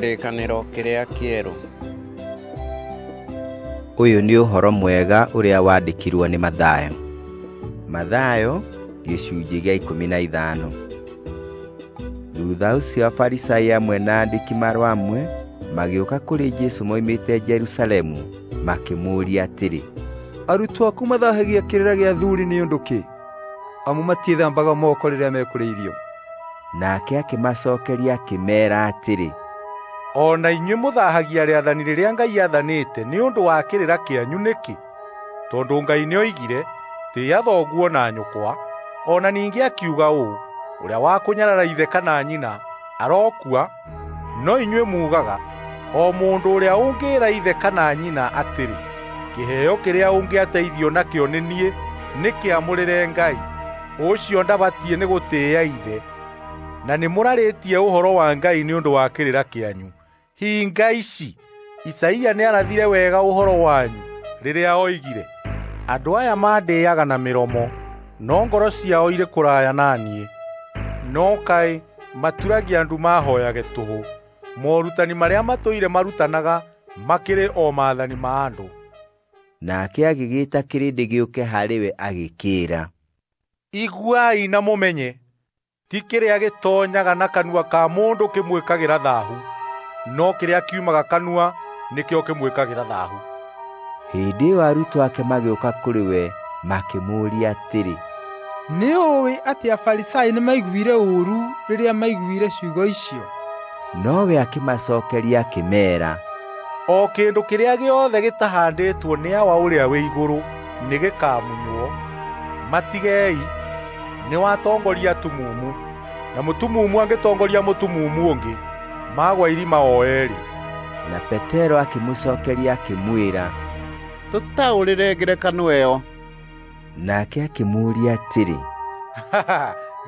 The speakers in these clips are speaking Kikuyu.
Kĩrĩkanĩro kĩrĩa kĩerũ. Ũyũ nĩ ũhoro mwega ũrĩa wandĩkirwo nĩ Mathayo. Mathayo gĩcunjĩ gĩa 15. Thutha ũcio Afarisai amwe na andĩki marũa amwe magĩũka kũrĩ Jesũ moimĩte Jerusalemu makĩmũũria atĩrĩ, Arutwo aku mathahagia kĩrĩra gĩa athuri nĩ ũndũ kĩ? Amu matiĩthambaga moko rĩrĩa mekũrĩa irio. Nake akĩmacokeria akĩmeera atĩrĩ, O na inyuĩ mũthaahagia rĩathani rĩrĩa Ngai aathanĩte nĩ ũndũ wa kĩrĩra kĩanyu nĩkĩ? Tondũ Ngai nĩoigire, ‘Tĩĩa thoguo na nyũkwa,’ o na ningĩ akiuga ũũ, ‘Ũrĩa wa kũnyarara ithe kana nyina arokua.’ No inyuĩ muugaga, o mũndũ ũrĩa ũngĩĩra ithe kana nyina atĩrĩ, ‘Kĩheo kĩrĩa ũngĩateithio nakĩo nĩ niĩ nĩ kĩamũrĩre Ngai,’ ũcio ndabatiĩ nĩ gũtĩĩa ithe. Na nĩ mũrarĩtie ũhoro wa Ngai nĩ ũndũ wa kĩrĩra kĩanyu. Hinga ici, Isaia nĩarathire wega ũhoro wanyu rĩrĩa oigire, ‘Andũ aya mandĩaga na mĩromo, no ngoro ciao irĩ kũraya na niĩ. No kaĩ maturagia ndu mahoyage tũhũ. Morutani marĩa matũire marutanaga makĩrĩ o maathani ma andũ.’ Nake agĩgĩta kĩrĩndĩ gĩũke harĩ we agĩkĩĩra, Iguai na mũmenye, ti kĩrĩa gĩtonyaga na kanua ka mũndũ kĩmwĩkagĩra thaahu, no kĩrĩa kiumaga kanua nĩkĩo kĩmwĩkagĩra thaahu. Hĩndĩ ĩyo arutwo ake magĩũka kũrĩ we makĩmũũria atĩrĩ, Nĩ ũũĩ atĩ Afarisai nĩmaiguire ũũru rĩrĩa maiguire ciugo icio? Nowe akĩmacokeria akĩmeera, O kĩndũ kĩrĩa gĩothe gĩtahandĩtwo nĩ Awa ũrĩa wĩ igũrũ nĩgĩkamunywo. Matigei, nĩwatongoria atumumu, na mũtumumu angĩtongoria mũtumumu ũngĩ, magwa irima o eerĩ. Na Petero akĩmũcokeria akĩmwĩra, Tũtaũrĩre ngerekano ĩyo. Nake akĩmũũria atĩrĩ,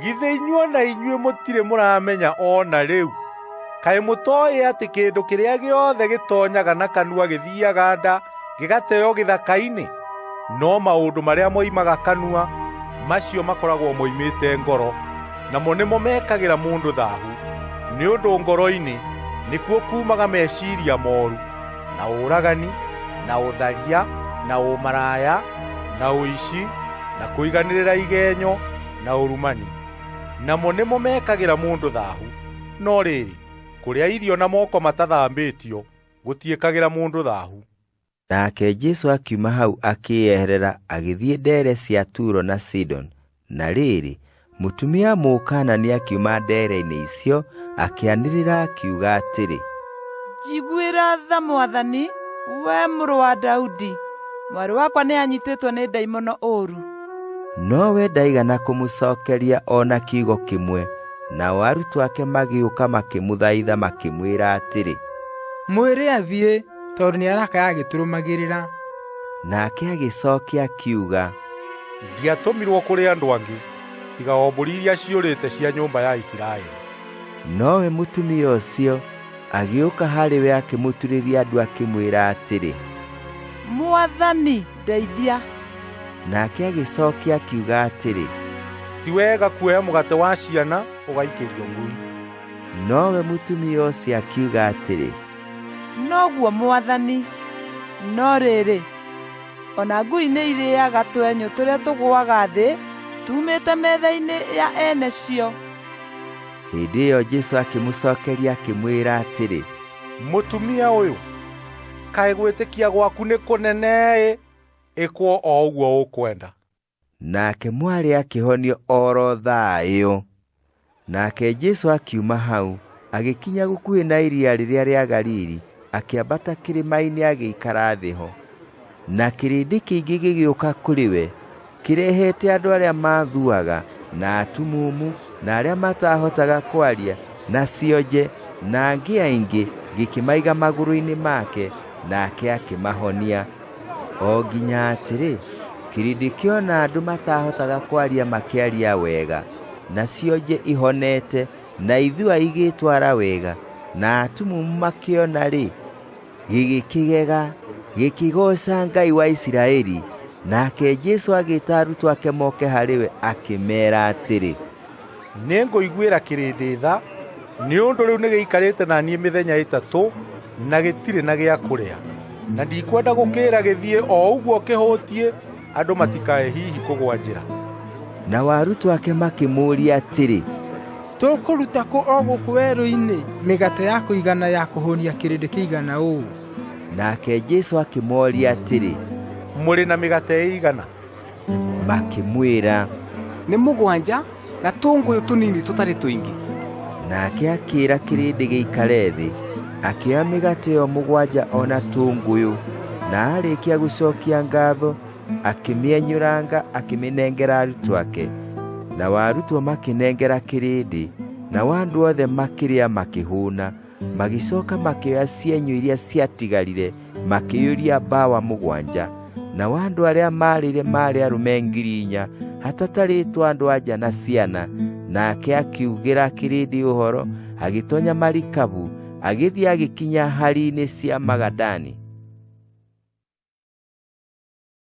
Githĩ inyuĩ na inyuĩ mũtirĩ mũramenya o na rĩu? Kaĩ mũtooĩ atĩ kĩndũ kĩrĩa gĩothe gĩtonyaga na kanua gĩthiiaga nda gĩgateo gĩthaka-inĩ? No maũndũ marĩa moimaga kanua macio makoragwo moimĩte ngoro, namo nĩmo mekagĩra mũndũ thaahu. Nĩ ũndũ ngoro-inĩ nĩkuo kuumaga meciiria mooru, na ũragani, na ũtharia, na ũmaraya, na ũici, na kũiganĩrĩra igenyo, na ũrumani. Namo nĩmo mekagĩra mũndũ thaahu. No rĩrĩ, kũrĩa irio na moko matathambĩtio gũtiĩkagĩra mũndũ thaahu. Nake Jesũ akiuma hau akĩĩeherera agĩthiĩ ndeere cia Turo na Sidoni. Na rĩrĩ, mũtumia Mũkaanani akiuma ndeere-inĩ icio akĩanĩrĩra akiuga atĩrĩ, Njiguĩra tha Mwathani, we mũrũ wa Daudi, mwarĩ wakwa nĩanyiitĩtwo nĩ ndaimono ũũru. Nowe ndaigana kũmũcokeria o na kiugo kĩmwe. Nao arutwo ake magĩũka makĩmũthaitha makĩmwĩra atĩrĩ, Mwĩre athiĩ, tondũ nĩarakaya agĩtũrũmagĩrĩra. Nake agĩcokia akiuga, Ndiatũmirwo kũrĩ andũ angĩ, tiga o mbũri iria ciũrĩte cia nyũmba ya Isiraeli. Nowe mũtumia ũcio agĩũka harĩ we akĩmũturĩria ndu akĩmwĩra atĩrĩ, Mwathani, ndeithia. Nake agĩcokia akiuga atĩrĩ, Ti wega kuoya mũgate wa ciana ũgaikĩrio ngui. Nowe mũtumia ũcio akiuga atĩrĩ, Noguo Mwathani, no rĩrĩ, o na ngui nĩirĩĩaga twenyũ tũrĩa tũgũaga thĩ tuumĩte metha-inĩ ya ene cio. Hĩndĩ ĩyo Jesũ akĩmũcokeria akĩmwĩra atĩrĩ, Mũtumia ũyũ, kaĩ gwĩtĩkia gwaku nĩ kũnene-ĩ! Ĩkwo o ũguo ũkwenda. Nake mwarĩ akĩhonio o ro thaa ĩyo. Nake Jesũ akiuma hau, agĩkinya gũkuhĩ na iria rĩrĩa rĩa Galili, akĩambata kĩrĩma-inĩ agĩikara thĩ ho. Na kĩrĩndĩ kĩingĩ gĩgĩũka kũrĩ we, kĩrehete andũ arĩa maathuaga, na atumumu, na arĩa mataahotaga kwaria, na cionje, na angĩ aingĩ, gĩkĩmaiga magũrũ-inĩ make, nake akĩmahonia. O nginya atĩrĩ, kĩrĩndĩ kĩona andũ mataahotaga kwaria makĩaria wega, na cionje ihonete, na ithua igĩtwara wega, na atumumu makĩona-rĩ, gĩgĩkĩgega, gĩkĩgooca Ngai wa Isiraeli. Nake Jesũ agĩĩta arutwo ake moke harĩ we akĩmeera atĩrĩ, Nĩngũiguĩra kĩrĩndĩ tha, Nĩ ũndũ rĩu nĩgĩikarĩte na niĩ mĩthenya 3 na gĩtirĩ na gĩa kũrĩa. Na ndikwenda gũkĩĩra gĩthiĩ o ũguo kĩhũtiĩ andũ matikae hihi kũgũa njĩra. Nao arutwo ake makĩmũũria atĩrĩ, Tũkũruta kũ o gũkũ werũ-inĩ mĩgate ya kũigana ya kũhũnia kĩrĩndĩ kĩigana ũũ? Nake Jesũ akĩmooria atĩrĩ, Mũrĩ na mĩgate ĩigana? Makĩmwĩra, Nĩ 7 na tũngũyũ tũnini tũtarĩ tũingĩ. Nake akĩĩra kĩrĩndĩ gĩikare thĩ, akĩoya mĩgate ĩyo 7 o na tũngũyũ, na aarĩkia gũcookia ngaatho, akĩmĩenyũranga akĩmĩnengera arutwo ake. Nao arutwo makĩnengera kĩrĩndĩ, nao andũ othe makĩrĩa makĩhũũna, magĩcooka makĩoya cienyũ iria ciatigarire makĩiyũria mbawa 7. Nao andũ arĩa maarĩire maarĩ arũme 4,000, hatatarĩtwo andũ-a-nja na ciana. Nake akiugĩra kĩrĩndĩ ũhoro, agĩtoonya marikabu, agĩthiĩ agĩkinya hari-inĩ cia Magadani.